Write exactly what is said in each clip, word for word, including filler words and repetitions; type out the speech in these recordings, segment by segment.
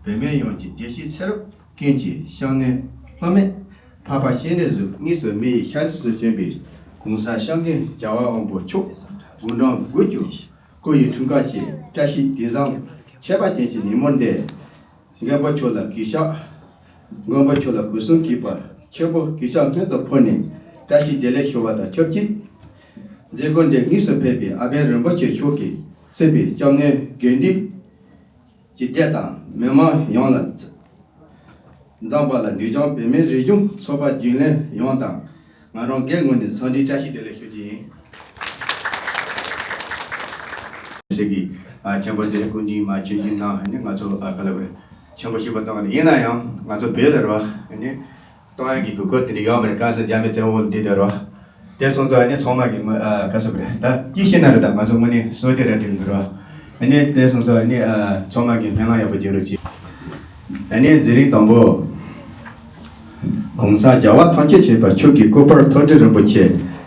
བོད་སྨན་ཡོངས་ཀྱི་དགེ་བཤེས་ཚེ་རབས་ཀུན་གྱི་བཤམས་གནས་སློབ་མས། འཕགས་པ་སྤྱན་རས་གཟིགས་དངོས་སུ་མི་ཡི་ཤ་རུས་སུ་བྱོན་པའི་གོང་ས་སྐྱབས་མགོན་རྒྱལ་བ་དབང་པོ་མཆོག་དགུང་གྲངས་དགུ་བཅུ་སྐུ་ཡི་འཁྲུངས་སྐར་གྱི་བཀྲ་ཤིས་དུས་བཟང་ཁྱད་པར་ཅན་གྱི་ཉིན་མོ་འདིར། མགོན་པོ་མཆོག་ལ་གུས་ཕྱག་མགོན་པོ་མཆོག་ལ་སྐུ་གསུང་གུས་པ། མཆོད་པ་གུས་ཕྱག་སྔོན་དུ་ཕུལ་ནས་བཀྲ་ཤིས་བདེ་ལེགས་ཞུ་བ་དང་ཆབས་ཅིག་མཛད་སྒོ་འདིར་དངོས་སུ་ཕེབས་པའི་ཨ་པད་རིན་པོ་ཆེ་མཆོག་གིས་གཙོས་པའི་སྐྱབས་གནས་དགེ་འདུན་གྱི་སྡེ་དང་མི་མང་ཡོངས་ལ། འཛོམས་པ་ལ་ནུས་ལྗོངས་བོད་སྨན་རིག་གཞུང་ཚོགས་པ་རྒྱུན་ལས་ཡོངས་དང་། ང་རང་སྒེར་ངོས་ནས་འཚམས་འདྲི་བཀྲ་ཤིས་བདེ་ལེགས་ཞུ་རྒྱུ་ཡིན། ཟེར་གི། ཨ་ཆེན་པོ་དེ་སྐུ་མདུན་མ་ཆོས་རྒྱུན་གནང་ནས་ང་ཚོ་ཨ་ཁ་ལ་བར་ཆེན་པོ་ཞིག་པ་གཏོང་གི་ཡིན་ན་ཡང་ང་ཚོ་བོད་ལ་རེད་བ། ནི་གཏོང་ཡག་གི་དགོས་མཁོ་དེ་འདྲ་ཡོད་མ་རེད། གང་ཚེ་རྒྱ་མི་བཙན་བོ་འདི་དེ་རེད་བ། དེ་སོང་ཙང་ནི་ཚང་མ་གི་མ་ཨ་ག་ས་བར་ད་ཅི་ཤེས་ན་རེད། ད་ང་ཚོ་དངོས་གནས་བསོད་བདེ་ར་འདྲི་གི་རེད་བ། ནི་དེ་སོང་ཙང་ནི་ཨ་ཚང་མ་གི་སྨོན་ལམ་ཡག་པོ་རྒྱག་རོགས་གྱིས། ཨ་ནི་མཛད་རིམ་དང་པོ། གོང་ས་རྒྱལ་བ་ཐམས་ཅད་མཁྱེན་པ་མཆོག་གི་སྐུ་པར་མཐོང་གྲོལ་རིན་པོ་ཆེ་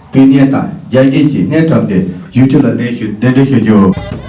སྤུན་ཉེ་དང་རྒྱ་སྐད་ཀྱི་སྙན་འཁྲབ་དེ་ཡུ་ཊུབ་ལ་གནས་ཞུ་གདན་འདྲེན་ཞུ་རྒྱུ།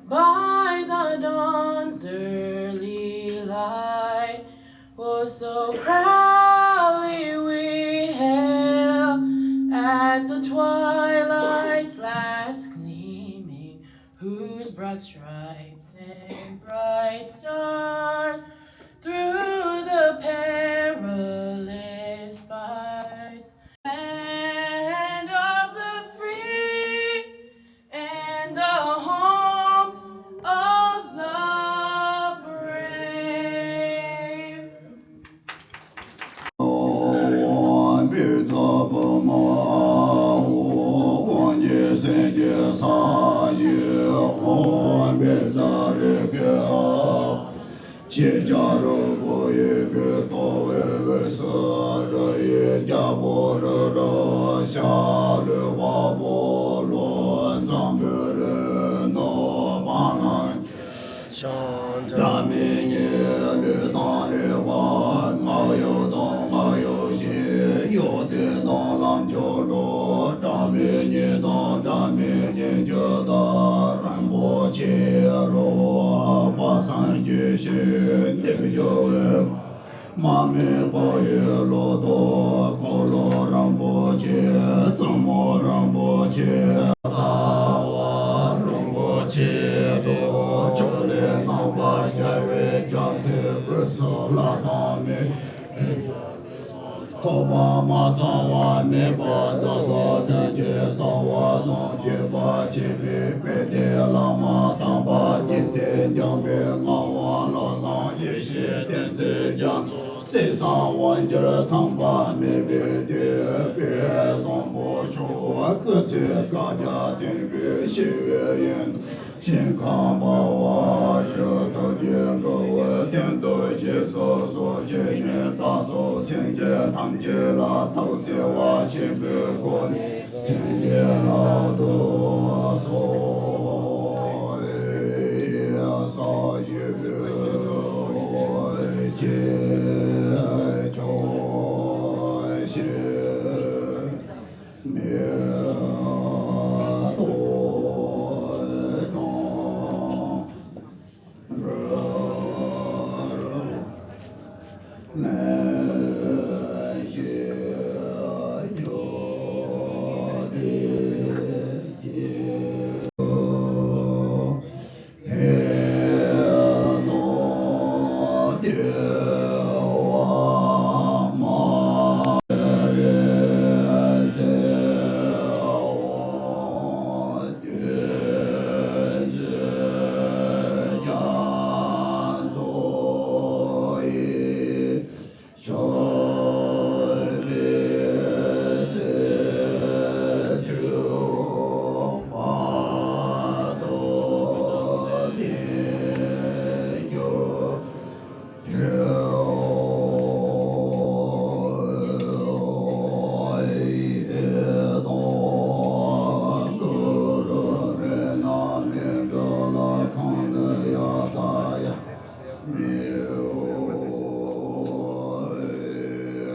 By the dawn's early light, oh, so proudly we hail, at the twilight's last gleaming, whose broad stripes and bright stars through the perilous fights, land of the free and the home ཤེས་བྱ་རིལ་བུ་ཡི་གེ་ཏོ་བའི་འོད་ཟེར་རི་ཡི་རྒྱལ་པོ་རི་རབ་ཤ་ལུས་དཔའ་བོ་ལོ་འཛམ་བུ་གླིང་ནོར་བ་ན། ཤང་སྒྲ་མི་སྙན་ལུས་དང་རེག་པ་སྔགས་གཡོ་དང་སྔགས་གཡོ་ཞིང་གཡོ་ལྡན་དང་ལམ་མཆོག་འགྲོ། སྒྲ་མི་སྙན་དང་སྒྲ་མི་སྙན་གྱི་བདག་རིན་པོ་ཆེ་རོ། ཨ་པ་སངས་རྒྱས་ཞིང་འདི་འགྱུར་བའི། མ་སྨད་པ་ཡི་ལོ་ཏོག་འཁོར་ལོ་རིན་པོ་ཆེ། བཙུན་མོ་རིན་པོ་ཆེ། ལྟ་བ་རིན་པོ་ཆེ་རེ་ཕྱོགས་ལས་རྣམ་པར་རྒྱལ་བའི་རྒྱལ་མཚན་དབུས་སུ་ལྷ་དང་མི། ཐོག་མ་མ་ཚང་བ་མེད་པ་རྩ་བ་དོན་གྱི་རྩ་བ་དང་རྒྱས་པར་བྱེད་པའི་དཔལ་ལྡན་བླ་མ་དམ་པ་རྗེ་བཙུན་འཇམ་པའི་དངོས་པོ་བློ་བཟང་ཡེ་ཤེས་བསྟན་འཛིན་རྒྱ་མཚོ། གསེར་ཟངས་དབང་གྱུར་ཚངས་པ་མེད་པའི་དུས། དཔལ་བཟང་པོ་མཆོག་སྐུ་ཚེ་བསྐལ་བརྒྱར་བརྟན་པའི་ཞི་བའི་དབྱིངས། ཞིང་ཁམས་འབར་བ་བཞི་དུས་ཀྱི་འགྲོ་བའི་སྟེང་དུ་ཞེས་སོགས་སོགས་ཀྱི་ཉེས་དག་སོགས་སེམས་ཅན་ཐམས་ཅད་ལ་ཐུགས་བརྩེ་བ་ཆེན་པོའི་སྒོ་ནས། བྱིན་གྱིས་བརླབ་ཏུ་གསོལ། ས་གཞི་ཆེ་ཆུང་ཞིང་མི་སོགས་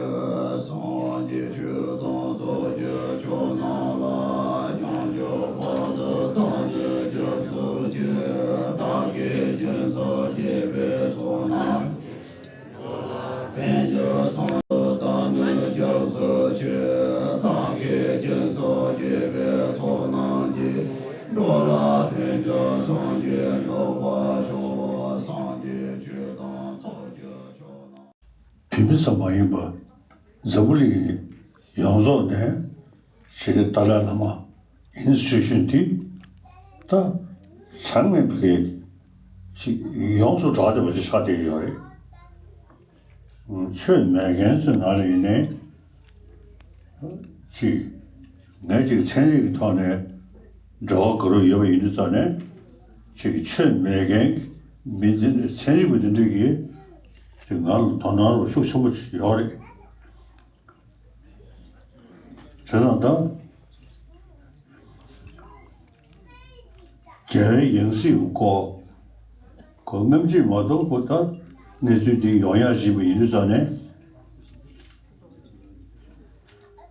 དང་། སངས་རྒྱས་ཆོས་དང་ཚོགས་ཀྱི་མཆོག་རྣམས་ལ། བྱང་ཆུབ་བར་དུ་བདག་ནི་སྐྱབས་སུ་མཆི། བདག་གིས་སྦྱིན་སོགས་བགྱིས་པའི་ཚོགས་རྣམས་ཀྱིས། འགྲོ་ལ་ཕན་ཕྱིར་སངས་རྒྱས་བདག་ནི་སྐྱབས་སུ་མཆི། བདག་གིས་སྦྱིན་སོགས་བགྱིས་པའི་ཚོགས་རྣམས་ཀྱིས། འགྲོ་ལ་ཕན་ཕྱིར་སངས་རྒྱས་འགྲུབ་པར་ཤོག། སངས་རྒྱས་ཆོས་དང་ཚོགས་ཀྱི་མཆོག་རྣམས། བོད་མི་ཙམ་མ་ཡིན་པར་འཛམ་བུ་གླིང་ཡོངས་རྫོགས་ནས་ཞིག་གི་ཏཱ་ལའི་བླ་མ་ཨིན་སི་ཊི་ཊུ་ཤན་དེ་ད་ཚང་མས་ཕ་གི་ཅིག་ཡོངས་སུ་གྲགས་བསྡད་པ་ཅིག་ཆགས་བསྡད་ཡོད་རེད། ཆོས་མེད་མཁན་ཚོའི་ནང་ལ་ཡིན་ནའི་ཅིག་ངས་ཅིག་ཚན་རིག་གི་ཐོག་ནས་འབྲེལ་བ་དགའ་རབ་ཡོད་པ་ཡིན་དུས་ཙང་ནས་ཅིག་ཆོས་མེད་མཁན་མི་དེ་ཚན་རིག་པ་དེ་འདྲ་གིས་ཅིག་ང་ལ་དོ་སྣང་རོགས་ཤུགས་ཆེན་པོ་ཡོད་རེད། བྱས་ཙང་ད་རྒྱལ་བའི་ཡང་སྲིད་སྐོར་ཁོ་སྔ་ཕྱི་མ་གཏོགས་ཁོ་ད་གནས་ཚུལ་འདི་ཡོང་ཡག་བཞིན་པ་ཡིན་དུས་ཙང་ནས།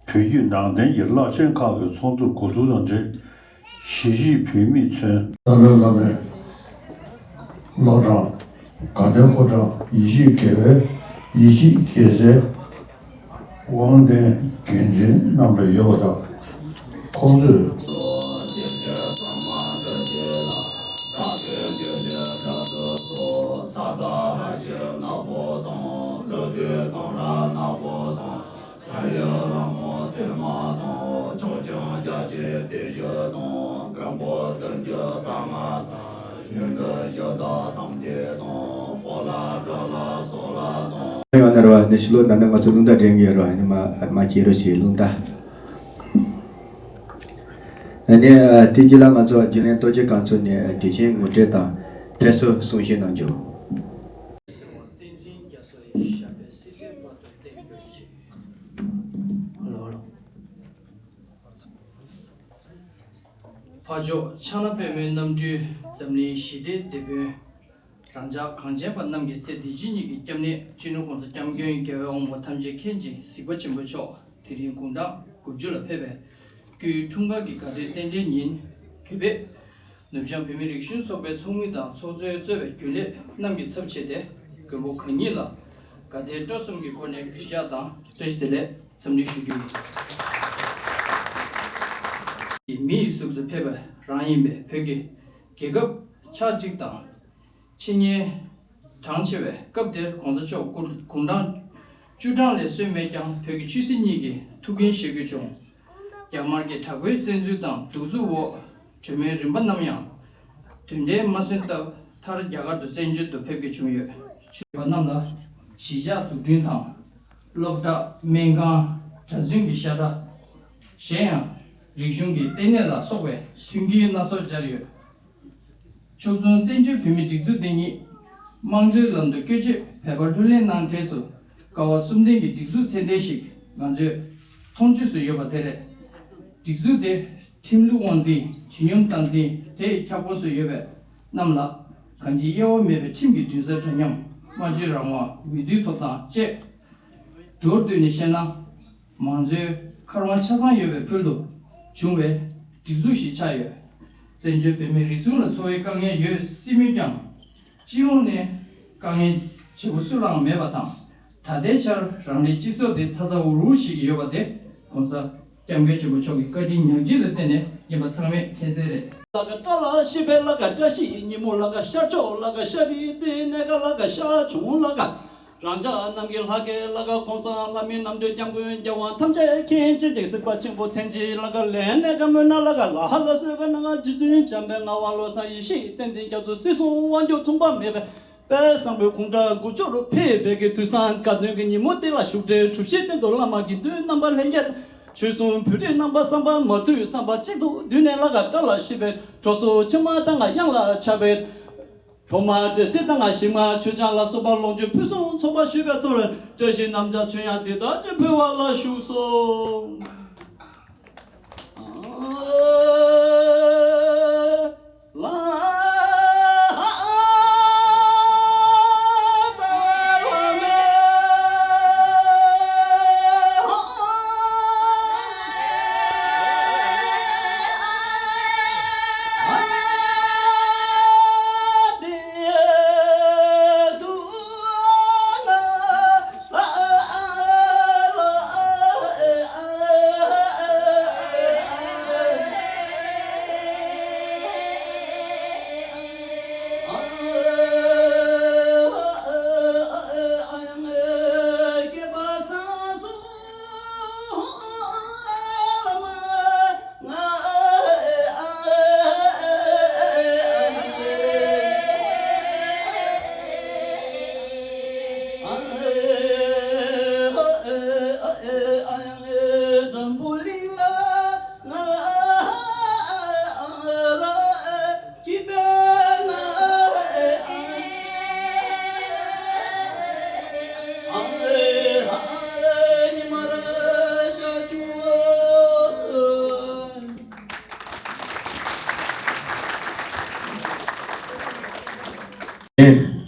བོད་བརྒྱུད་ནང་བསྟན་གྱི་བླ་ཆེན་ཁག་གི་ཚོགས་འདུ་གོ་བསྡུར་དང་འབྲེལ། གཞིས་བྱེས་བོད་མིས་མཚོན། ཏཱ་ལའི་བླ་མའི་བློ་བཟང་དགའ་ལྡན་ཕོ་བྲང་ཡེ་ཤེས་དགེ་བའི་ཡེ་ཤེས་དགེ་རྩའི་དབང་ལྡན་འགན་འཛིན་རྣམ་པ་ཡོད་པ་དང་། ཁོང་ཚོས། ས་ཡི་ལྷ་མོ་བདེ་མ་དང་། ཕྱོགས་སྐྱོང་རྒྱ་ཆེ་བདེ་གཤེགས་དང་། མགོན་པོ་བདུན་ཅུ་རྩ་ལྔ་དང་། ཡོན་ཏན་བཞི་དང་ཐམས་ཅད་དང་། འཁོར་ལ་སྒྲོལ་ལ་སོགས་ལ་དང་། ཡང་ན་ར་བ་ནི་ཕྱི་ལོ་ན་ན་ང་ཚོ་རླུང་རྟ་འདྲེན་གྱི་ར་བ་ནི་མ་མ་སྐྱེས་རོ་ཞེས་རླུང་རྟ། ཨ་ནི་དེ་རྗེས་ལ་ང་ཚོ་རྒྱུན་ལས་རྡོ་རྗེ་སྒང་ཚོ་ནས་དྲིན་ཆེན་ངོ་སྤྲོད་དང་ཕེབས་བསུ་གསུང་བཤད་གནང་རྒྱུ། འཕགས་མཆོག་ཕྱག་ན་པདྨོའི་རྣམ་སྤྲུལ་འཛམ་གླིང་ཞི་བདེའི་དེད་དཔོན། རང་ཅག་གངས་ཅན་པ་རྣམས་ཀྱི་ཚེ་འདི་ཕྱི་གཉིས་ཀྱི་སྐྱབས་གནས་སྤྱི་ནོར་༸གོང་ས་༸སྐྱབས་མགོན་རྒྱལ་བའི་དབང་པོ་ཐམས་ཅད་མཁྱེན་ཅིང་གཟིགས་པ་ཆེན་པོ་མཆོག་དེ་རིང་དགུང་གྲངས་དགུ་བཅུ་ལ་ཕེབས་པའི་སྐུའི་འཁྲུངས་སྐར་གྱི་དགའ་སྟོན་རྟེན་འབྲེལ་ཉིན་གུས་པས། ནུབ་བྱང་བོད་མིའི་རིག་གཞུང་ཚོགས་པའི་ཚོགས་མི་དང་ཚོགས་གཙོས་གཙོས་པའི་རྒྱུན་ལས་རྣམས་ཀྱི་ཚབ་བྱས་ཏེ་མགོན་པོ་གང་ཉིད་ལ་དགའ་དད་སྤྲོ་གསུམ་གྱི་སྒོ་ནས་གུས་ཕྱག་དང་བཀྲ་ཤིས་བདེ་ལེགས་འཚམས་འདྲི་ཞུ་རྒྱུ་ཡིན། མི་ཡི་གཟུགས་སུ་ཕེབས་པ་རང་ཡིན་པས་བོད་ཀྱི་རྒྱལ་ཁབ་ཆགས་འཇིག་དང་། འཆི་ཉེན་གྲངས་ཆེ་བའི་སྐབས་དེར་༸གོང་ས་མཆོག་སྐུ་དགུང་གྲངས་བཅུ་གྲངས་ལས་སོན་མེད་ཀྱང་བོད་ཀྱི་ཆོས་སྲིད་གཉིས་ཀྱི་ཐུགས་འགན་བཞེས་དགོས་བྱུང་། རྒྱ་དམར་གྱི་དྲག་པོའི་བཙན་འཛུལ་དང་གདུག་རྩུབ་འོག་གྲོས་མོལ་རིམ་པ་རྣམས་ཡང་དོན་འབྲས་མ་སོན་སྟབས་མཐར་རྒྱ་གར་དུ་བཙན་བྱོལ་དུ་ཕེབས་དགོས་བྱུང་ཡོད། ཆོས་པ་རྣམས་ལ་གཞིས་ཆགས་འཛུགས་སྐྲུན་དང་། སློབ་གྲྭ། སྨན་ཁང་། གྲྭ་བཙུན་གྱི་ཤ་ཁྲག་གཞན་ཡང་རིག་གཞུང་གི་ལྟེ་གནས་ལ་སོགས་པའི་མཐུན་རྐྱེན་སྣ་ཚོགས་སྦྱར་ཡོད། ཕྱོགས་མཚུངས་བཙན་བྱོལ་བོད་མིའི་སྒྲིག་འཛུགས་འདི་ཉིད་དམངས་གཙོའི་ལམ་དུ་བསྐྱོད་ཆེད་འབད་པ་ལྷུར་ལེན་གནང་འཕྲལ་སུ་ཀ་བ་གསུམ་ལྡན་གྱི་སྒྲིག་འཛུགས་ཚད་ལྡན་ཞིག་ང་ཚོས་མཐོང་ཆོས་སུ་ཡོད་པ་དེ་རེད། སྒྲིག་འཛུགས་དེ་ཁྲིམས་ལུགས་དབང་འཛིན་ཇི་སྙོམས་སྟངས་འཛིན་དེའི་ཁྱབ་ཁོངས་སུ་ཡོད་པའི་རྣམས་ལ་གང་ཅིའི་དབྱེ་བ་མེད་པའི་ཁྲིམས་ཀྱི་འདུན་སར་འདྲ་མཉམ། སྨྲ་བརྗོད་རང་དབང་། འོས་བསྡུའི་ཐོབ་ཐང་བཅས། མདོར་བསྡུས་ནས་བཤད་ན། མང་གཙོའི་མཁར་དབང་ཆ་ཚང་ཡོད་པའི་ཕུལ་དུ་བྱུང་བའི་སྒྲིག་འཛུགས་ཤིག་ཆགས་ཡོད། བཙན་བྱོལ་བོད་མིའི་རིག་གཞུང་ལ་འཚོ་བའི་དཀའ་ངལ་ཡོད་སྲིད་མོད་ཀྱང་། སྤྱི་ཡོངས་ནས་དཀའ་ངལ་ཆེ་པོ་སུ་ལའང་མེད་པ་དང་། ད་ལྟའི་ཆར་རང་རེའི་སྤྱི་ཚོགས་དེ་ཚ་ཚ་འུར་འུར་ཞིག་ཡོད་པ་དེ་༸གོང་ས་༸སྐྱབས་མགོན་ཆེན་པོ་མཆོག་གི་བཀའ་དྲིན་ཉག་གཅིག་ལ་བརྟེན་ནས་ཡིན་པ་ཚང་མས་མཁྱེན་གསལ་རེད། ལ་ཀ་བཀྲ་ལ་ཤིས་པའི་ལ་ཀ་བཀྲ་ཤིས་ཉིན་མོ་ལ་ཀ་ཤར་ཕྱོགས་ལ་ཀ་ཤར་རི་རྩེ་གནས་ཀ་ལ་ཀ་ཤར་བྱུང་ལ་ཀ་རང་ཅག་རྣམས་ཀྱི་ལྷ་སྐལ་ལ་ཀ་གོང་ས་ལྷ་མིའི་རྣམ་འདྲེན་སྐྱབས་མགོན་རྒྱལ་དབང་ཐམས་ཅད་མཁྱེན་ཅན་གྱི་གཟིགས་པ་ཆེན་པོ་མཚན་ཅི་ལ་ཀ་ལས་གནས་ཀ་མོན་ན་ལ་ཀ་ལ་ཧ་ལ་སོས་ཀ་ན་ང་རྗེ་བཙུན་འཇམ་དཔལ་ངག་དབང་བློ་བཟང་ཡེ་ཤེས་བསྟན་འཛིན་རྒྱ་མཚོ་སྲིད་གསུམ་དབང་སྒྱུར་མཚུངས་པ་མེད་པའི་དཔལ་བཟང་པོའི་དགུང་གྲངས་དགུ་བཅུ་རུ་ཕེབས་པའི་གི་དུས་བཟང་དགའ་སྟོན་གྱི་ཉིན་མོ་དེ་ལ་བཞུགས་གྲལ་གྲུ་བཞིའི་སྟེང་དུ་བླ་མ་དགེ་འདུན་རྣམ་པ་ལྷན་རྒྱས་ཆོལ་གསུམ་བོད་རིགས་རྣམ་པ་བསམ་པ་མ་མཐུན་བསམ་པ་གཅིག་ཏུ་བསྡུས་ནས་ལ་ཀ་བཀྲ་ལ་ཤིས་པའི་གྲོགས་སུ་ཕྱི་མ་དང་ང་གཡང་ལ་ཆགས་པའི་གྲོགས་མ་འདྲེ་སྲིད་དང་ང་ཞིག་མ་ཆོས་སྦྱང་ལ་སོགས་པ་ལོངས་སྤྱོད་ཕུན་སུམ་ཚོགས་པ་ཞུས་པའི་ཐོག་བཀྲ་ཤིས་རྣམ་གྲངས་ཆོས་དབྱངས་འདི་དག་ཅིག་ཕུལ་བ་ལ་ཞུགས་སོ།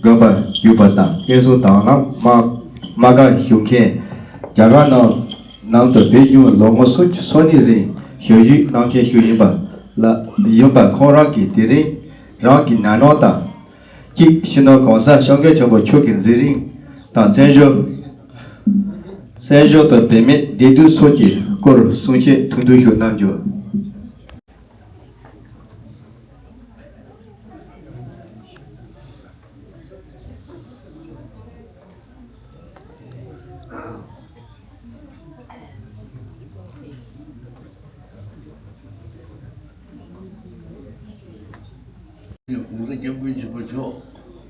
དགོན་པར་བརྒྱུད་པ་དང་། བསྟན་སྲུང་དང་བླངས་དམག་དམག་སྒར་བཞུགས་མཁན། རྒྱ་གར་ནང་ནང་དུ་བོད་གཞུང་ལོ་ངོ་སོ་སོ་གཉིས་རིང་ཞབས་ཞུ་གནང་མཁན་ཞིག་ཡིན་པ་ལ་ཡིན་པ་ཁོང་རང་གིས་དེ་རིང་རང་གི་ཉམས་མྱོང་དང་། གཅིག་སྤྱི་ནོར་གོང་ས་སྐྱབས་མགོན་ཆེན་པོ་མཆོག་གི་མཛད་རིམ་དང་བཙན་བྱོལ། བཙན་བྱོལ་དུ་བུད་མེད་བདེ་སྡུག་སོགས་ཀྱི་སྐོར་གསུང་བཤད་ཐུང་ཐུང་ཞིག་གནང་རྒྱུ། གོང་ས་སྐྱབས་མགོན་ཆེན་པོ་མཆོག་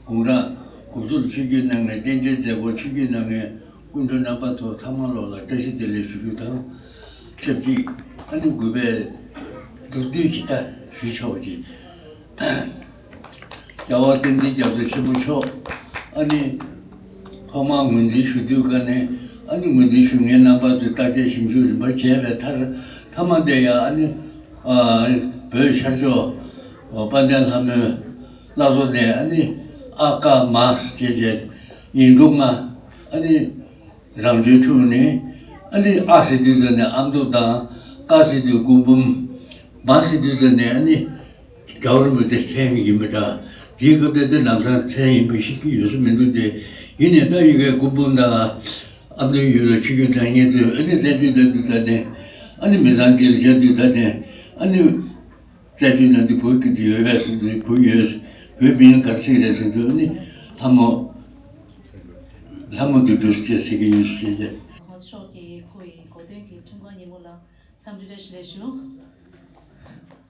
དགུང་གྲངས་དགུ་བཅུར་ཆིབས་བསྒྱུར་གནང་མཁན། རྟེན་འབྲེལ་མཛད་སྒོར་ཆིབས་བསྒྱུར་གནང་མཁན་སྐུ་མགྲོན་རྣམ་པ་ཚོ་ཚང་མ་ལོག་ལ་བཀྲ་ཤིས་བདེ་ལེགས་ཞུ་རྒྱུ་དང་། ཆབས་ཅིག་ཨ་ནི་གུས་པས་མདོར་བསྡུས་ཅིག་ད་ཞུ་ཆོག་ཅིག་རྒྱལ་བ་བསྟན་འཛིན་རྒྱ་མཚོ་ཆེན་པོ་མཆོག་ཨ་ནི་ཐོག་མར་ངོས་འཛིན་ཞུ་དུས་ཀ་ནས། ཨ་ནི་ངོས་འཛིན་ཞུ་མཁན་རྣམ་པ་ཚོས་བརྟག་དཔྱད་ཞིབ་འཇུག་རིམ་པ་བྱས་པའི་མཐར། མཐའ་མ་དེ་ཡང་ཨ་ནི་ཨ་ བོད་ཤར་ཕྱོགས་དཔལ་ལྡན་ལྷ་མོའི་བླ་སྲོག་ནས་ཨ་ནི་ཨ་ཀ་མ་ཞེས་བྱས་ཡིག་འབྲུ་ལྔ། ཨ་ནི་རང་བྱོན་འཁྲུངས་ནས་ཨ་ནི་ཨ་ཟེར་དུས་ཙམ་ནས་ཨ་མདོ་དང་། ཀ་ཟེར་དུས་སྐུ་འབུམ། མ་ཟེར་དུས་ཙམ་ནས་ཨ་ནི་རྒྱལ་བ་རིན་པོ་ཆེ་མཚན་ཡིན་པ་འདྲ། དེའི་སྐབས་དེ་དེ་ལམ་སང་མཚན་ཡིན་པ་ཞིག་གི་ཡོད་ས་མི་འདུག་སྟེ། ཡིན་ནའི་ད་ཡི་གེ་སྐུ་འབུམ་དང་ཨ་མདོའི་ཡུལ་ལ་ཆིབས་བསྒྱུར་གནང་མཁན་ཚོས་ཨ་ནི་རྩད་གཅོད་གནང་དུས་ད་ནས་ཨ་ནི་མི་ཚང་གཅིག་ལ་བྱ་དུས་ད་ནས་ཨ་ནི། རྩད་གཅོད་གནང་དུས་བོད་སྐད་དུ་ཡོད་པས་ཟེར་དུས་བོད་ཡོད། བོད་མིང་ག་རེ་ཟེར་རེད་ཟེར་དུས་ནི་ལྷ་མོ། ལྷ་མོ་དུ་གྲུ་ཟེར་ཟེར་གྱི་ཡོད་ཟེར་ཏེ། ཧོ་ཤོག་གི་ཁོ་ཡི་གོ་སྟོན་གྱི་འཁྲུངས་སྐར་ཉིན་མོ་ལ་འཚམས་འདྲི་བཀྲ་ཤིས་བདེ་ལེགས་ཞུ།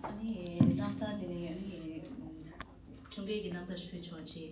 ཨ་ནི་རྣམ་ཐར་དེ་ནི་ཨ་ནི་འཁྲུངས་སྐར་གྱི་རྣམ་ཐར་ཞུ་ཆོག་ཅིག་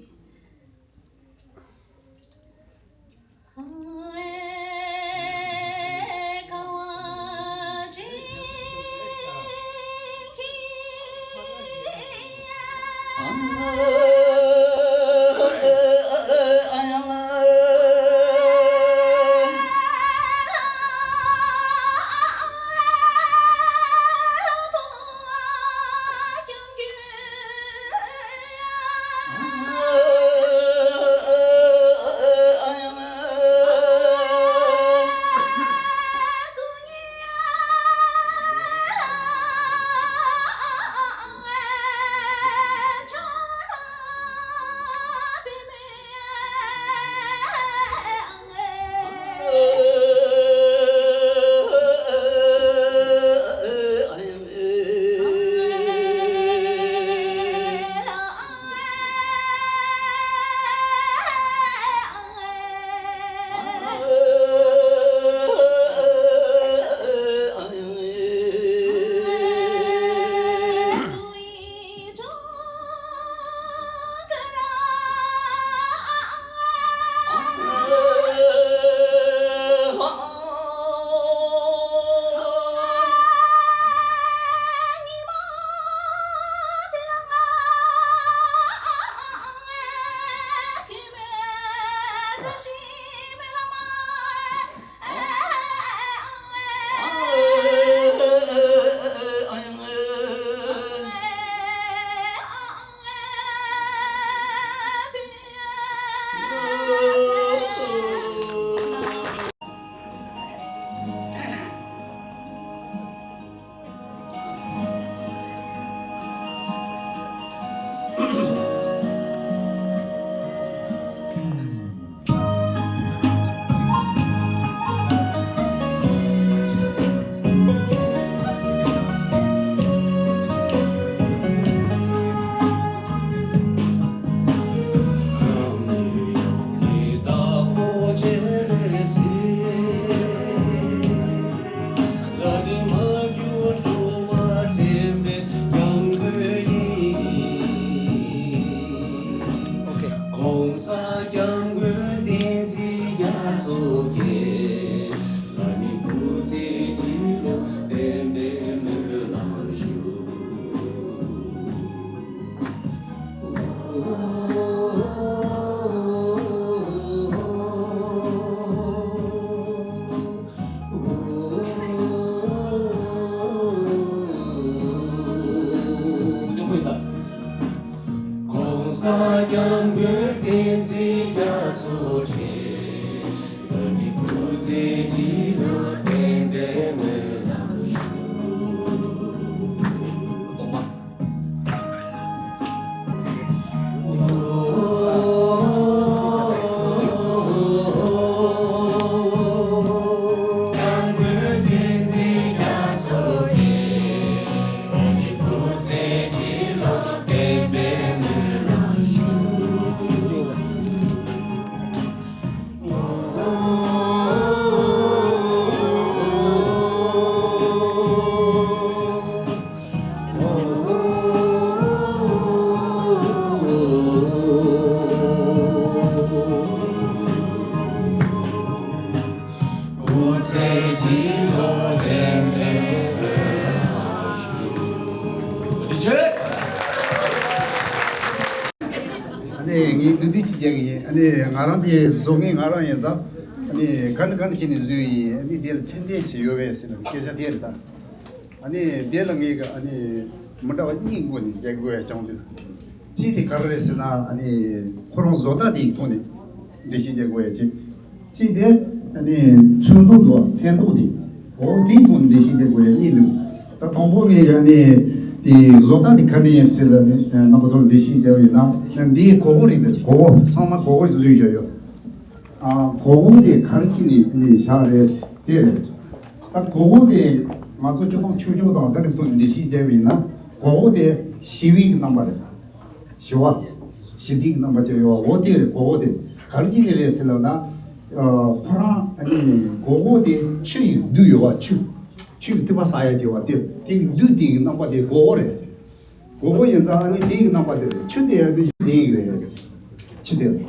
གོང་ས་སྐྱབས་མགོན་བསྟན་འཛིན་རྒྱ་མཚོ་མཁྱེན། ལ་ནི་སྐུ་ཚེ་ཁྲི་ལོ་བརྟན་པའི་སྨོན་ལམ་ཞུ། གོང་ས་སྐྱབས་མགོན་བསྟན་འཛིན་རྒྱ་མཚོ་མཁྱེན། ང་ནི་སྐུ་ཚེ་ཁྲི་ལོ་བརྟན་པའི་སྨོན་ལམ་ཞུ། ཨ་ནི་ངས་བསྡུས་བསྡུས་ཅིག་རྒྱག་གི་ཡིན། ཨ་ནི་ང་རང་དེ་བཟོ་མཁན་ང་རང་ཡིན་ཙང་། ཨ་ནི་ག་འདྲ་ག་འདྲ་བྱས་ནས་བཟོས་ཡིན། ཨ་ནི་དེ་ལ་ཚད་ལྡན་ཞིག་ཡོད་པས་ཟེར་ན་སྐད་ཆ་དེ་རེད་ད། ཨ་ནི་དེ་ལ་ངས་ག་ཨ་ནི་ མི་འདྲ་བ་གཉིས་སྒོ་ནས་མཇལ་དགོས་ཡ་བྱུང་དུས། གཅིག་དེ་ག་རེ་རེད་ཟེར་ན། ཨ་ནི་ཁོ་རང་བཟོ་ལྟ་དེའི་ཐོག་ནས་འགྲེལ་བཤད་རྒྱག་དགོས་ཡ་གཅིག་གཅིག་དེ་ཨ་ནི་ཚོན་མདོག་འདུག་བ། ཚོན་མདོག་དེ། འོ་དེའི་ཐོག་ནས་འགྲེལ་བཤད་རྒྱག་དགོས་ཡ་གཉིས་འདུག་ད་དང་པོ་ངས་ཨ་ནི་དེ་བཟོ་ལྟ་དེ་ག་འདྲ་ཡིན་ཟེར་ལ་ནི་རྣམ་པ་ཚོར་འགྲེལ་བཤད་རྒྱག་ཡིན་ན། འདིའི་གོ་བོ་རེད་པས། གོ་བོ་ཚང་མ་གོ་བོ་བཟོས་བཞག་ཡོད། ཨ། གོ་བོ་དེ་ག་རེ་བྱས་ནས་ནས་བཞག་རེད་དེ་རེད། ད་གོ་བོ་དེ་ང་ཚོ་སྤྱི་བཏང་ཆོས་ཕྱོགས་དང་ད་རེས་ཐོག་ནས་འགྲེལ་བཤད་བརྒྱབ་ཡིན་ན། གོ་བོ་དེ་ཞི་བའི་རྣམ་པ་རེད། ཞི་བ། ཞི་བདེའི་རྣམ་པ་ཅིག་ཡོད་པ། འོ་དེ་རེད། གོ་བོ་དེ་ག་རེ་བྱས་ནས་རེད་ཟེར་ལབ་ན། ཨ། ཁོ་རང་ཨ་ནི་གོ་བོ་དེ་ཆུ་ཡི་རྡུལ་ཡོད་པ། ཆུ། ཆུ་ཡི་ཐིགས་པ་བསགས་ཡ་ཅིག་ཡོད་པ། དེ་དེ་གི་རྡུལ་དེ་གི་རྣམ་པ་དེ་གོ་བོ་རེད། གོ་བོ་ཡིན་ཙང་ཨ་ནི་དེའི་རྣམ་པ་དེ་རེད། ཆུ་དེ་ཨ་ནི་ལྡན་ཡིན་རེད། ཆུ་དེ་རེད།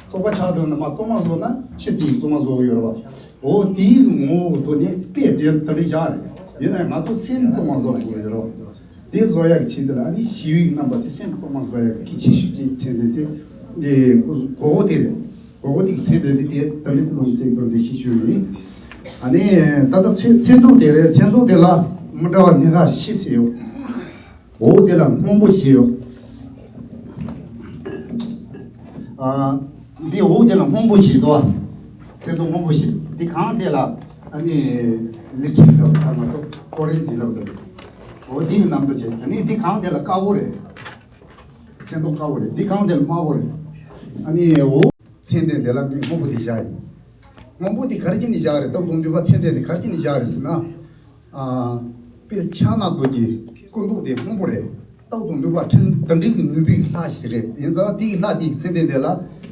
བཙོ་བ་ཆགས་དུས་ནི་མ་བཙོ་མ་བཟོ་ན་ཆུ་དེའི་བཙོ་མ་བཟོ་གི་ཡོད་རེད་པ། འོ་དེའི་ངོ་བོ་ཐོག་ནས་དཔེ་དེ་དེ་འདྲ་བཞག་རེད། ཡིན་ནའི་ང་ཚོ་སེམས་བཙོ་མ་བཟོ་གི་ཡོད་རེད་པ། དེ་བཟོ་ཡག་གི་ཆེད་དུ་ལ་ཨ་ནི་ཞི་བའི་རྣམ་པ་དེ་སེམས་བཙོ་མ་བཟོ་ཡག་གི་ཆེ་ཤོས་ཀྱི་ཚན་དེ་དེ་གོ་བོ་དེ་རེད། གོ་བོ་དེ་གི་ཚན་དེ་དེ་དེ་དེ་འདྲ་ཚིག་ཙམ་ཅིག་ཏུ་འགྲེལ་བཤད་ཞུས་ཡིན། ཨ་ནི་ད་ལྟ་ཚོན་ཚོན་མདོག་དེ་རེད། ཚོན་མདོག་དེ་ལ་མི་འདྲ་བ་སྣ་ཁ་བཞི་ཟེར་ཡོད། འོ་དེ་ལ་སྔོན་པོ་བཞི་ཡོད། ཨ། འདི་འོ་དེ་ལ་སྔོན་པོ་བཞི་འདུག་བ། ཚོན་མདོག་སྔོན་པོ་བཞི། འདི་གང་དེ་ལ་ཨ་ནི་ལི་ཁྲི་ལབ། ད་ང་ཚོ་ཨོ་རེན་ཇི་ལབ་འདུག་འོ་དེའི་རྣམ་གྲངས་བྱས། ཨ་ནི་འདི་གང་དེ་ལ་དཀར་པོ་རེད། ཚོན་མདོག་དཀར་པོ་རེད། འདི་གང་དེ་ལ་དམར་པོ་རེད། ཨ་ནི་འོ་ཚོན་ལྡན་དེ་ལ་ངས་སྔོན་པོ་དེ་བཞག་ཡིན། སྔོན་པོ་དེ་ག་རེ་བྱས་ནས་བཞག་རེད། སྟོབས་དང་ནུས་པ་ཚོན་ལྡན་དེ་ག་རེ་བྱས་ནས་བཞག་རེད་ཟེར་ན། ཨ། དཔེ་ཕྱག་ན་རྡོ་རྗེ་སྐུ་མདོག་དེ་སྔོན་པོ་རེད། སྟོབས་དང་ནུས་པ་ཕྲན་དེ་འདྲའི་གི་ནུས་པའི་ལྷ་ཞིག་རེད། ཡིན་ཙང་དེའི་ལྷ་དེའི་ཚོན་ལྡན་དེ་ལ་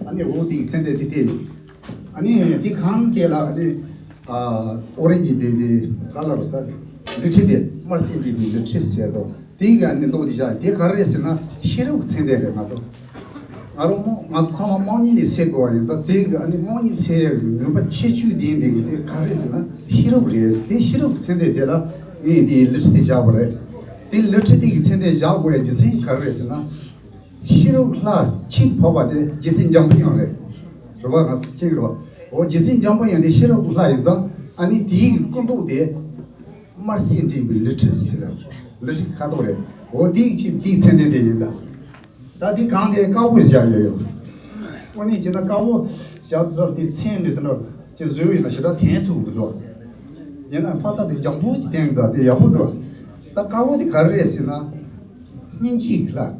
ཨ་ནི་འོ་དེའི་ཚོན་ལྡན་དེ་དེ་ཡིན། ཨ་ནི་དེ་གང་དེ་ལ་ཨ་ནི། ཨ། ཨོ་རེན་ཇི་དེ་དེ་ག་ལ་རེད། ད་ལི་ཁྲི་དེ་དམར་སེར་འདྲེས་པའི་ལི་ཁྲི་ཟེར་དོ། དེའི་ག་ནི་མདོག་དེ་བཞག་དེ་ག་རེ་རེད་ཟེར་ན་ཤེས་རབ་ཀྱི་ཚོན་ལྡན་རེད། ང་ཚོ་ང་རང་མོ་ང་ཚོ་ཚང་མ་དམག་མྱི་ནས་སད་དགོས་པ་ཡིན་ཙང་། དེ་གི་ཨ་ནི་དམག་མྱི་སད་ཡག་གི་ནུས་པ་ཆེ་ཤོས་ལྡན་ལྡན་གི་དེ་ག་རེ་རེད་ཟེར་ན་ཤེས་རབ་རེད། དེ་ཤེས་རབ་ཀྱི་ཚོན་ལྡན་དེ་ལ་ངས་དེའི་ལི་ཁྲི་དེ་བཞག་པ་རེད། དེ་ལི་ཁྲི་དེ་གི་ཚོན་ལྡན་བཞག་དགོས་ཡག་རྒྱུ་མཚན་ག་རེ་རེད་ཟེར་ན། ཤེས་རབ་ལྷ་ཆེས་འཕགས་པ་དེ་རྗེ་བཙུན་འཇམ་པའི་དབྱངས་རེད། རེད་པ། ང་ཚོ་ཅིག་རེད་པ། འོ་རྗེ་བཙུན་འཇམ་པའི་དབྱངས་དེ་ཤེས་རབ་ཀྱི་ལྷ་ཡིན་ཙང་། ཨ་ནི་དེའི་གི་སྐུ་མདོག་དེ་དམར་སེར་འདྲེས་པའི་ལི་ཁྲི་ཟེར། ལི་ཁྲི་ཁ་དོག་རེད། འོ་དེའི་ཆེད་དེའི་ཚོན་ལྡན་དེ་ཡིན་ད། ད་དེ་གང་དེ་དཀར་པོ་བཞག་ཡོད་ཡོད། དངོས་གནས་བྱས་ན་དཀར་པོ་བཞག་ཚར་དེ་ཚོན་མི་དེ་འདྲ་ཅིག་བཟོས་ཡོད་ན་ཞེ་དྲག་དྲན་ཐུབ་ཀྱི་འདུག་ཡིན་ན་ཕ་ད་དེ་འཇམ་པོ་ཅིག་བསྟན་གི་འདུག་དེ་ཡག་པོ་འདུག་ད་དཀར་པོ་དེ་ག་རེ་རེད་ཟེར་ན། སྙིང་རྗེ་གི་ལྷ།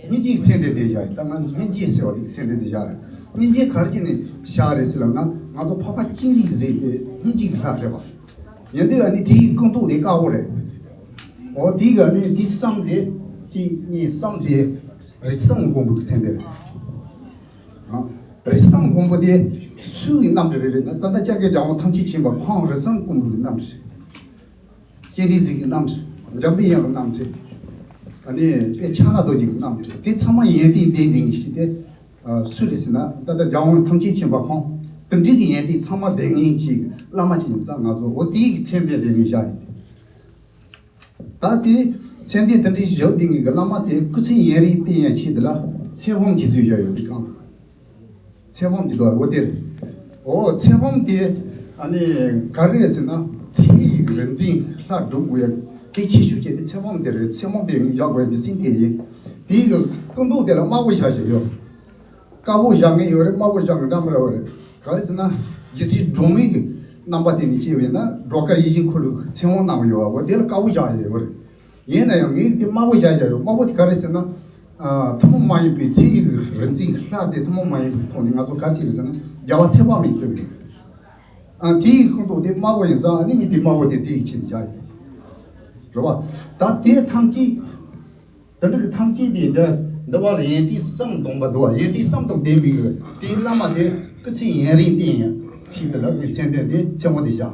སྙིང་རྗེ་གི་ཚོན་ལྡན་དེ་བཞག་ཡིན། ད་ང་སྙིང་རྗེ་ཟེར་བ་དེ་གི་ཚོན་ལྡན་དེ་བཞག་རེད། སྙིང་རྗེ་ག་རེ་བྱས་ནས་བཞག་རེད་ཟེར་ལབ་ན། ང་ཚོ་འཕགས་པ་སྤྱན་རས་གཟིགས་དེ་སྙིང་རྗེ་གི་ལྷ་རེད་པ། ཡིན་དུས་ཨ་ནི་དེའི་སྐུ་མདོག་དེ་དཀར་པོ་རེད། འོ་དེའི་གི་ཨ་ནི་དེའི་གསུམ་དེ། གཅིག་གཉིས་གསུམ་དེ་རི་སྲང་སྒོམ་པོ་གི་ཚོན་ལྡན་རེད། ཨ། རི་སྲང་སྒོམ་པོ་དེ་སུའི་གི་རྣམ་སྤྲུལ་རེད་ཟེར་ན། ད་ལྟ་སྐྱབས་མགོན་རྒྱལ་དབང་ཐམས་ཅད་མཁྱེན་པ་ཁོང་རི་སྲང་སྒོམ་པོ་གི་རྣམ་སྤྲུལ་རེད། སྤྱན་རས་གཟིགས་ཀྱི་རྣམ་སྤྲུལ། འཇམ་པའི་དབྱངས་ཀྱི་རྣམ་སྤྲུལ། ཨ་ནི་དཔེ་ཕྱག་ན་རྡོ་རྗེ་གི་རྣམ་སྤྲུལ་དེ་ཚང་མ་ཡོན་ཏན་ལྡན་ལྡན་ཞིག་དེ། ཨ། སུ་རེད་ཟེར་ན། ད་ལྟ་རྒྱལ་དབང་ཐམས་ཅད་མཁྱེན་པ་ཁོང་དེ་འདྲའི་གི་ཡོན་ཏན་ཚང་མ་ལྡན་མཁན་གྱི་བླ་མ་ཅིག་ཡིན་ཙང་། ང་ཚོ་འོ་དེའི་གི་ཚོན་ལྡན་ལྡན་མཁན་བཞག་ཡིན། ད་དེ་ཚོན་ལྡན་དེ་འདྲའི་བཞག་བསྡད་མཁན་གྱི་བླ་མ་དེ་སྐུ་ཚེ་ཡུན་རིང་བརྟན་ཡག་ཆེད་དུ་ལ་ཚེ་དཔག་མེད་ཅིག་བཟོས་བཞག་ཡོད། དེ་གང་། ཚེ་དཔག་མེད་དེ་འདུག་འོ་དེ་རེད། འོ་ཚེ་དཔག་མེད་དེ་ཨ་ནི་ག་རེ་རེད་ཟེར་ན། ཚེ་ཡི་རིག་འཛིན་ལྷ་སྒྲུབ་དགོས་ཡག་གལ་ཆེ་ཤོས་ཅན་དེ་ཚེ་དཔག་མེད་དེ་རེད། ཚེ་དཔག་མེད་དེ་བཞག་དགོས་ཡག་རྒྱུ་མཚན་དེ་ཡིན། དེའི་གི་སྐུ་མདོག་དེ་ལ་དམར་པོ་བཞག་བཞག་ཡོད། དཀར་པོ་བཞག་མཁན་ཡོད་རེད། དམར་པོ་བཞག་མཁན་འདྲ་མི་འདྲ་བ་རེད། ག་རེ་ཟེར་ན། རྗེ་བཙུན་སྒྲོལ་མའི་གི་རྣམ་པ་དེ་ནས་སྐྱེས་པས་ན་སྒྲོལ་དཀར་ཡིད་བཞིན་འཁོར་ལོའི་ཚེ་དབང་གནང་ཡོད་པ། འོ་དེ་ལ་དཀར་པོ་བཞག་ཡོད་རེད། ཡིན་ན་ཡང་ངས་དེ་དམར་པོ་བཞག་བཞག་ཡོད། དམར་པོ་དེ་ག་རེ་ཟེར་ན། ཨ། ཐུན་མོང་མ་ཡིན་པའི་ཚེ་ཡི་རིག་འཛིན་ལྷ་དེ་ཐུན་མོང་མ་ཡིན་པའི་ཐོག་ནས་ང་ཚོ་ག་རེ་བྱས་རེད་ཟེར་ན། རྒྱལ་བ་ཚེ་དཔག་མེད་བརྩི་བ་རེད། ཨ། དེའི་སྐུ་མདོག་དེ་དམར་པོ་ཡིན་ཙང་། ཨ་ནི་ངས་དེ་དམར་པོ་དེ་དེའི་ཆེད་དུ་བཞག་ཡོད། རེད་བ། ད་དེ་ཐམས་ཅད། དེ་འདྲ་གི་ཐམས་ཅད་དེ་འདི་འདི་བ་ལ་ཡོན་ཏན་གསུམ་ལྡན་པ་འདུག་བ། ཡོན་ཏན་གསུམ་དང་ལྡན་པའི་གི་དེའི་བླ་མ་དེ་སྐུ་ཚེ་ཡུན་རིང་བརྟན་ཡག་ཆེད་དུ་ལ་ངས་ཚོན་ལྡན་དེ་ཚེ་དཔག་མེད་དེ་བཞག་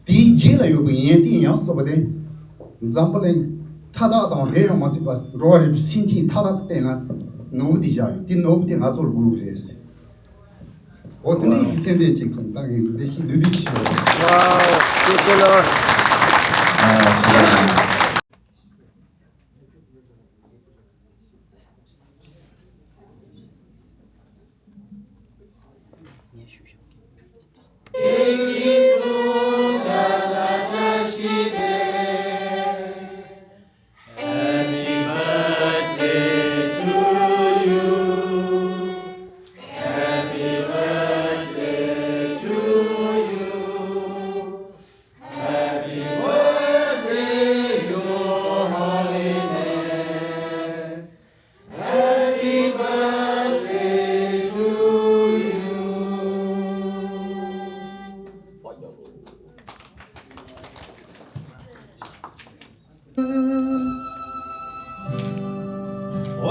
དེའི་རྗེས་ལ་ཡོད་པའི་ཡོན་ཏན་ཡང་སོགས་པ་དེ། འཛམ་བུ་གླིང་མཐའ་དག་དང་དེ་ཡང་མ་ཚད་པ་འགྲོ་བ་རིགས་དྲུག་སེམས་ཅན་མཐའ་དག་གི་སྟེང་ལ་ནོར་བུ་དེ་བཞག་ཡོད། དེ་ནོར་བུ་དེ་ང་ཚོ་ལ་དགོས་ཀྱི་རེད། འོ་དེ་འདྲའི་ཞིག་ཚོན་ལྡན་ཅིག་དང་ད་ངས་འདི་ཞིག་འདི་འདྲ་ཞིག་ཞུ། Wow, super. འོ་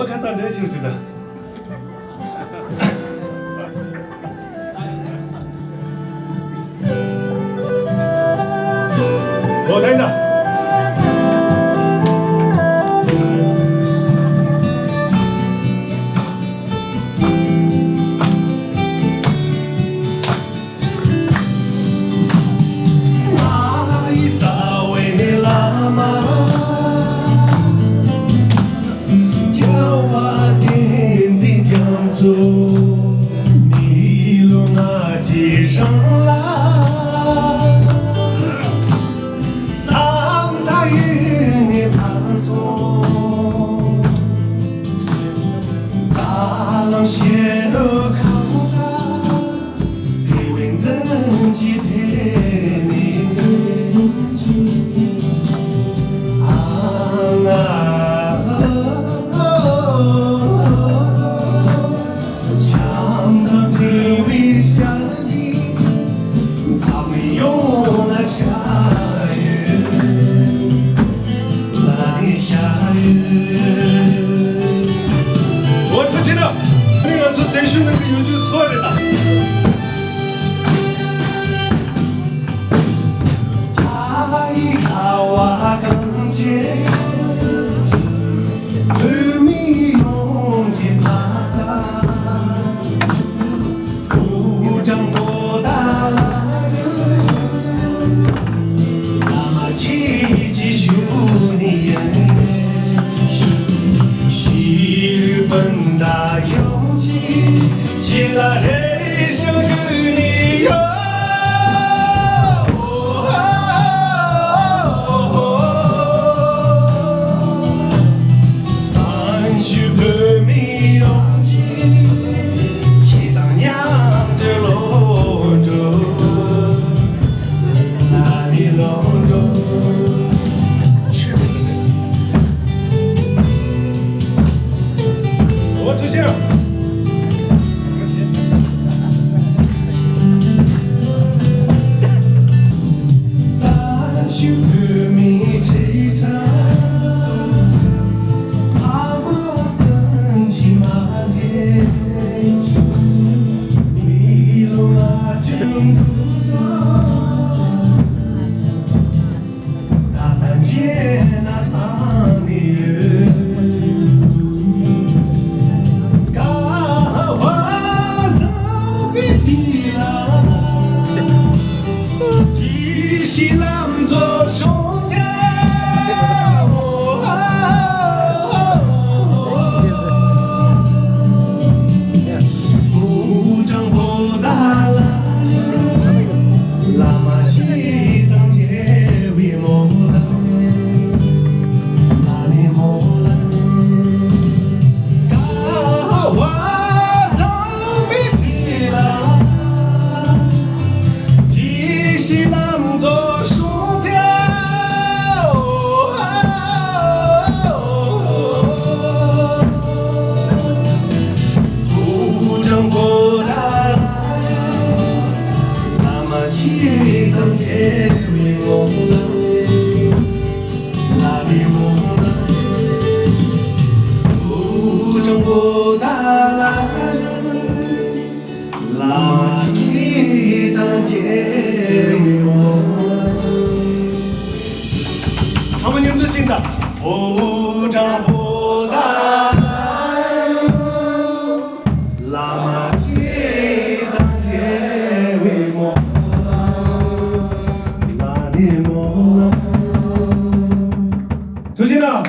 ཁ་བཏང་འདྲ་ཞིག་ཟིག་ད། འོ་ད་ཡིན་ད། ང་ཡི་རྩ་བའི་བླ་མ། རྒྱལ་བ་བསྟན་འཛིན་རྒྱ་མཚོ། མི་ལོ་ལྔ་བཅུའི་རིང་ལ། ས་མཐའ་གཡས་ནས་ཕར་སོང་། རྩ་རླུང་ཤེལ་ཁང་ས། བརྩེ་བའི་འཛུམ་གྱིས་ཕེབས་ནས། ཨ་ང་། བྱམས་དང་བརྩེ་བའི་ཞལ་གྱིས་འཛམ་གླིང་ཡོངས་ལ་ཤར་ཡོད། ལ་ནི་ཤར་ཡོད། འོ་ཐུགས་རྗེ་གནང་། ཨ་ནི་ང་ཚོ་འཛིན་བཞུགས་གནང་གི་ཡོད་རྒྱུ་ཚོ་རེད་ད། ཨ་ཡི་ཁ་བ་གངས་ཅན། བོད་མི་ཡོངས་ཀྱི་ཕ་ས། ཕོ་བྲང་པོ་ཏཱ་ལ་རུ། བླ་མ་ཁྱེད་ཀྱི་བཞུགས་གནས་ཡིན། ཤེས་རིག་སྤུན་ཟླ་ཡོངས་ཀྱིས་ཁྱེད་ལ་རེ་ཞིག་འདུད་ནས་ཡོད། བཙན་བྱོལ་བོད་མི་ཡོངས་ཀྱིས་ཁྱེད་དང་མཉམ་དུ་ལོག་འགྲོ། ང་ནི་ལོག་འགྲོ། འོ་ཐུགས་རྗེ་གནང་། ཚང་མ་མཉམ་དུ་ཅིག་ད། ཕོ་བྲང་པོ་ཏཱ་ལ་རུ། བླ་མ་ཁྱེད་དང་མཇལ་བའི་སྨོན་ལམ། ལ་ནི་སྨོན་ལམ། ཐུགས་རྗེ་གནང་།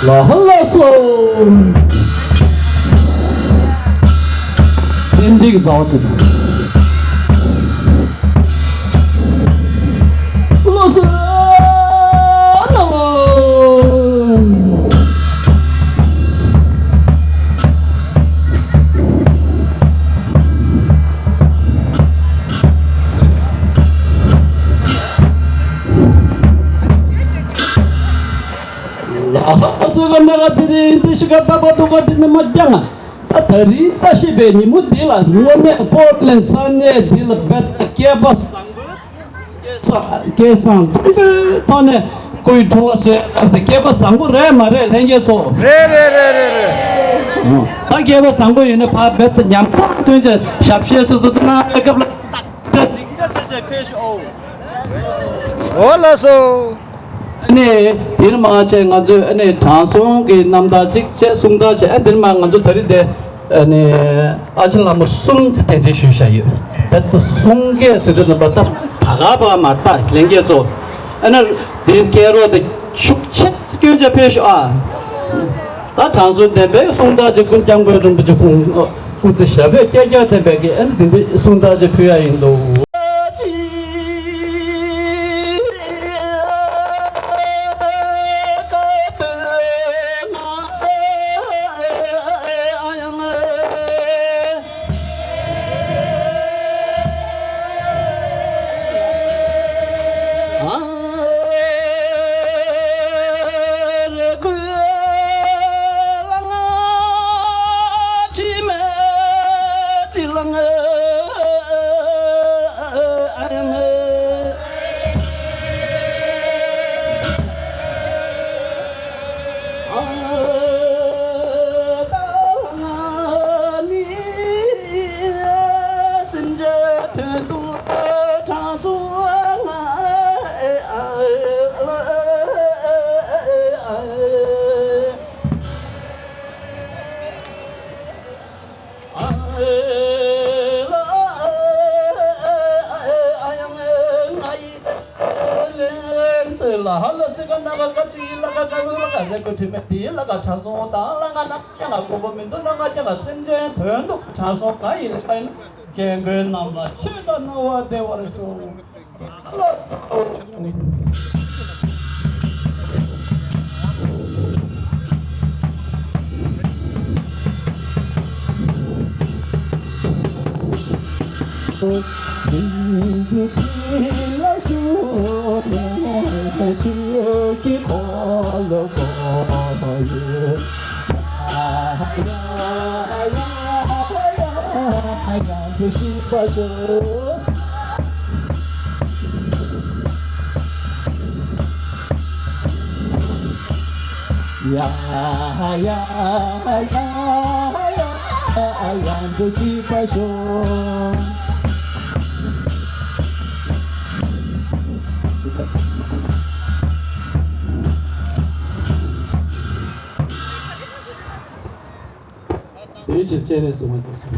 ལ་ཧ་ལ་སོ། ཏན་ཏིག་ཛའོ་ཆི། ལོ་སོ་ན་བ། ལ་ཧ་སོ་ག་ན་ག་དེ་རིང་འདི་ཤི་ག་ཏ་པ་ཏུ་ག་དེ་ནི་མ་ཀྱང་། ད་ད་རིང་ད་ཤི་བའི་ཉིན་མོ་འདི་ལ་ངོ་མས་པོར་ལེན་ས་གནས་འདི་ལ་བེད་སྐལ་པ་བཟང་པོ་སྐལ་བཟང་མཐོན་པོའི་ཐོག་ནས་སྐུའི་འཁྲུངས་ལ་སོས་ཨ་ད་སྐལ་པ་བཟང་པོ་རེད་མ་རེད་ལྷན་རྒྱས་ཚོ། རེད་རེད་རེད་རེད་རེད། ད་སྐལ་པ་བཟང་པོ་ཡིན་ན་ཕ་བེད་ཉམས་ཚང་ཐོན་ཆེད་ཞབས་ཕྱི་སོ་སོ་ད་ན་སྐབས་ལ་ད་ལིང་ཏྲ་ཆེ་ཆེ་ཕེབས་ཤོག་ཨོ། ཨོ་ལགས་སོ། ཨ་ནི་དེར་མ་ཆེ་ང་ཚོས་ཨ་ནི་དྲང་སྲོང་གི་རྣམ་ཐར་གཅིག་བྱས་གསུང་ཐག་བྱས། ཨ་དེར་མ་ང་ཚོ་ད་རེས་དེ་ཨ་ནི་ཨ་ཆེན་བླ་མ་གསུམ་གདན་འདྲེན་ཞུས་བཞག་ཡོད། ད་གསུང་སྐད་ཟེར་དུས་ནི་པ་ད་ད་ག་པ་མ་ད་ལྷན་རྒྱས་ཚོ། ཨ་ནི་དེ་སྐད་རོགས་དེ་ཤུགས་ཆེ་སྐྱོན་ཆ་ཕེབས་ཤོག་ཨ། ད་དྲང་སྲོང་བདེན་པའི་གསུང་ཐག་ཅིག་ཀུན་སྐྱབས་མགོན་རིན་པོ་ཆེ་ཁོང་སྐུ་ཚེ་ཞབས་པད་བསྐལ་བརྒྱར་བརྟན་པའི་གི་ཨན་བདུན་པའི་གསུང་ཐག་ཅིག་ཕུལ་ཡ་ཡིན་འདུག། དེའི་ཕྱིར་སྤྱན་རས་གཟིགས་མ་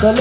ལྟ་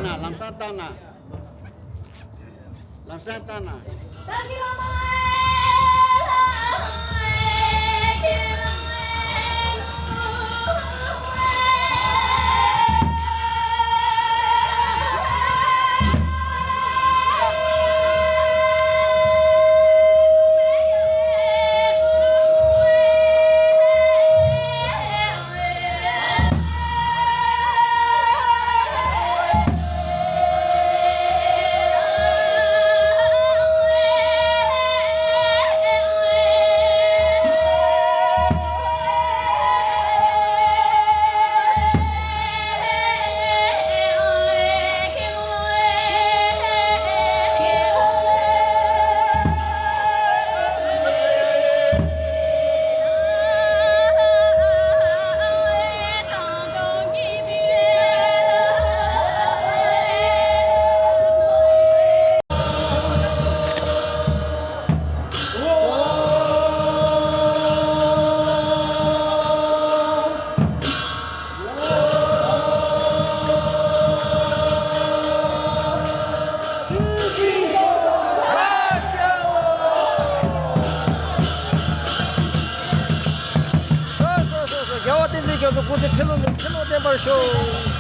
ན་ལམ་སང་ལྟ་ན། ལམ་སང་ལྟ་ན། སྐུ་ཚེ་ཁྲི་ལོ་ནས་ཁྲི་ལོ་བརྟན་པར་ཤོག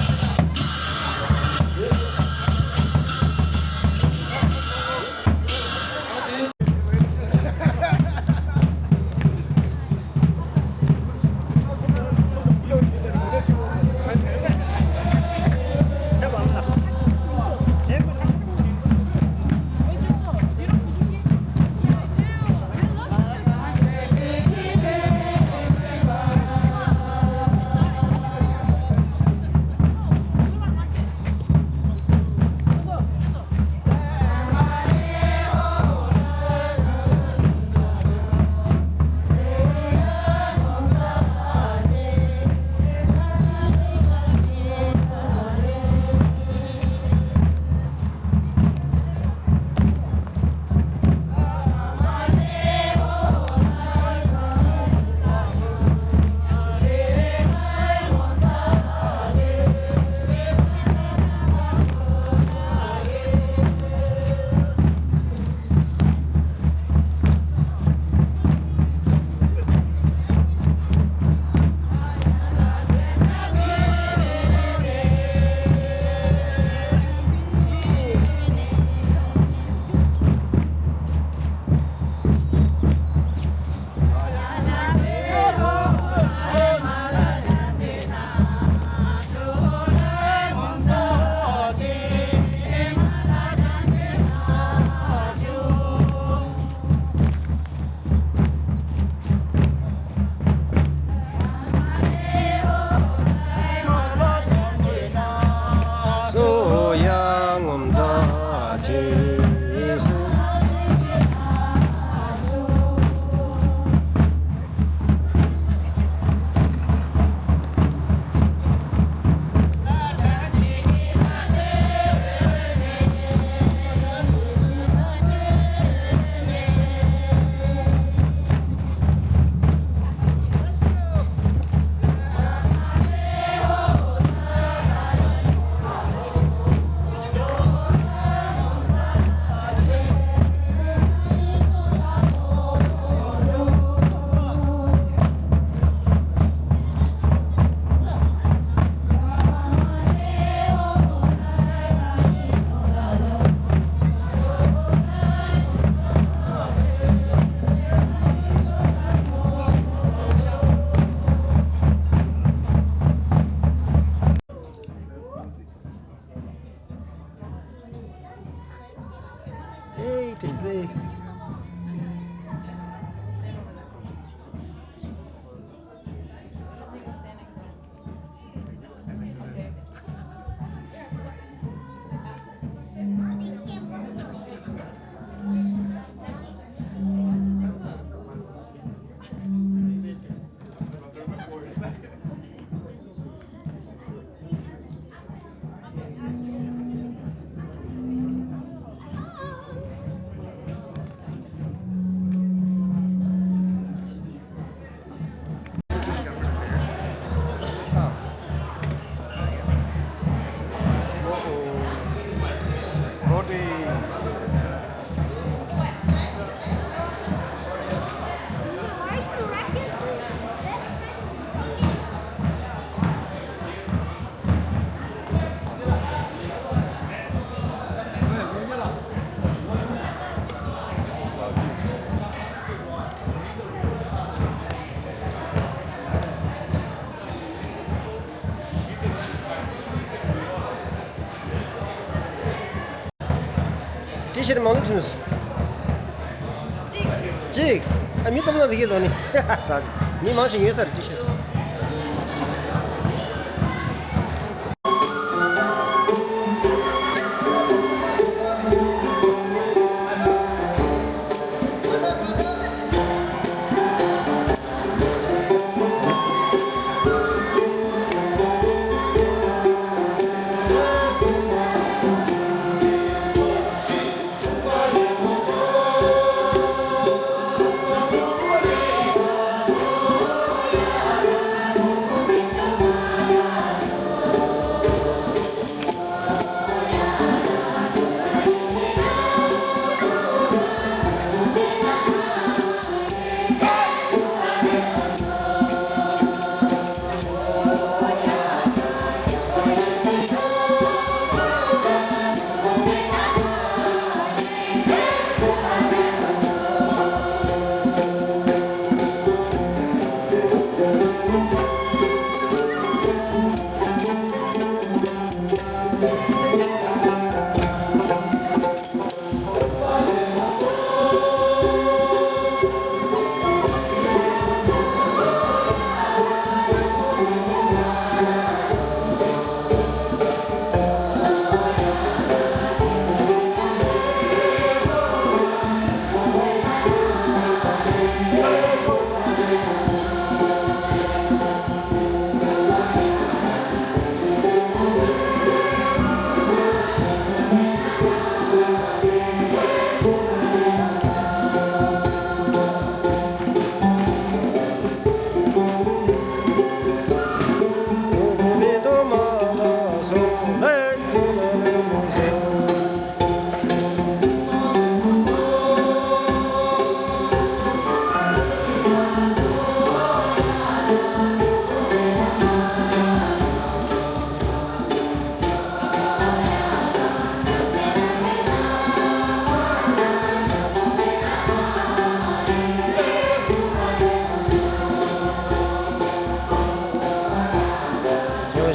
Hey, just today. ཊི་ཤར་མང་ལོ་ཁྲིམས། གཅིག་ཨ་མི་སྟོབས་ན་དེ་གས་ལོ་ནི། ས་མི་མང་ཞིག་ཡོད་ས་རེད་ཊི་ཤར།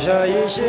ཚང་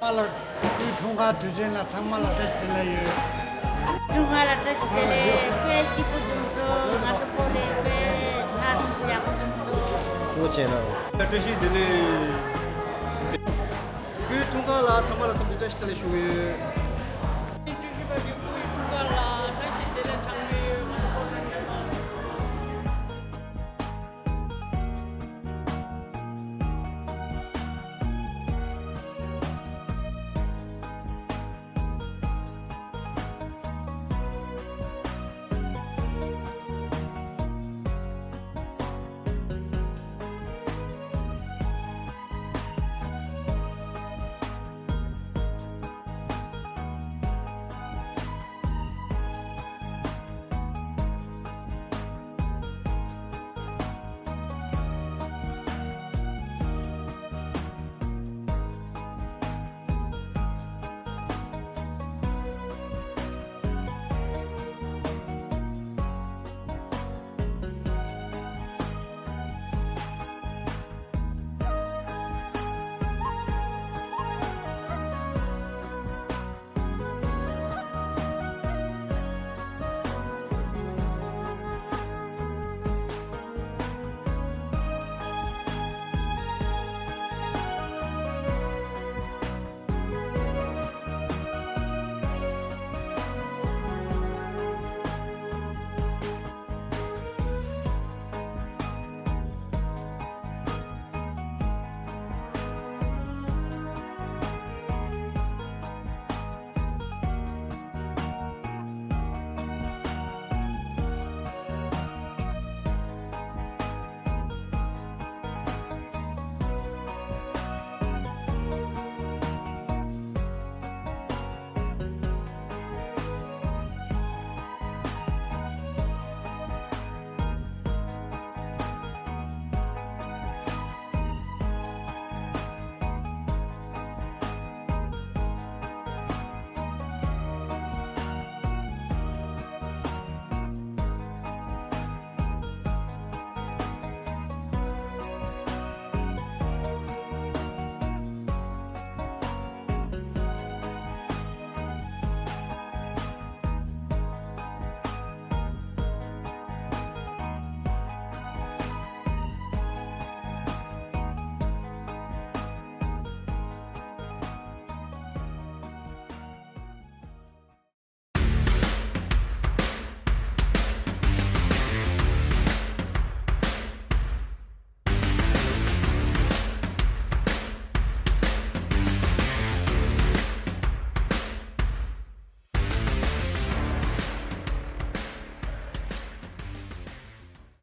མ་ལ་སྐུའི་འཁྲུངས་སྐར་དུས་ཆེན་ལ་ཚང་མ་ལ་བཀྲ་ཤིས་བདེ་ལེགས་ཡོད། འཁྲུངས་སྐར་ལ་བཀྲ་ཤིས་བདེ་ལེགས། དཔེ་སྐྱིད་པོ་བྱུང་སོང་། ང་ཚོ་སྤོ་ལོའི་དཔེ་ཚ་ཐུང་ཡག་པོ་བྱུང་སོང་། ཐུགས་རྗེ་གནང་། བཀྲ་ཤིས་བདེ་ལེགས། སྐུའི་འཁྲུངས་སྐར་ལ་ཚང་མ་ལ་འཚམས་འདྲི་བཀྲ་ཤིས་བདེ་ལེགས་ཞུ་གི་ཡོད།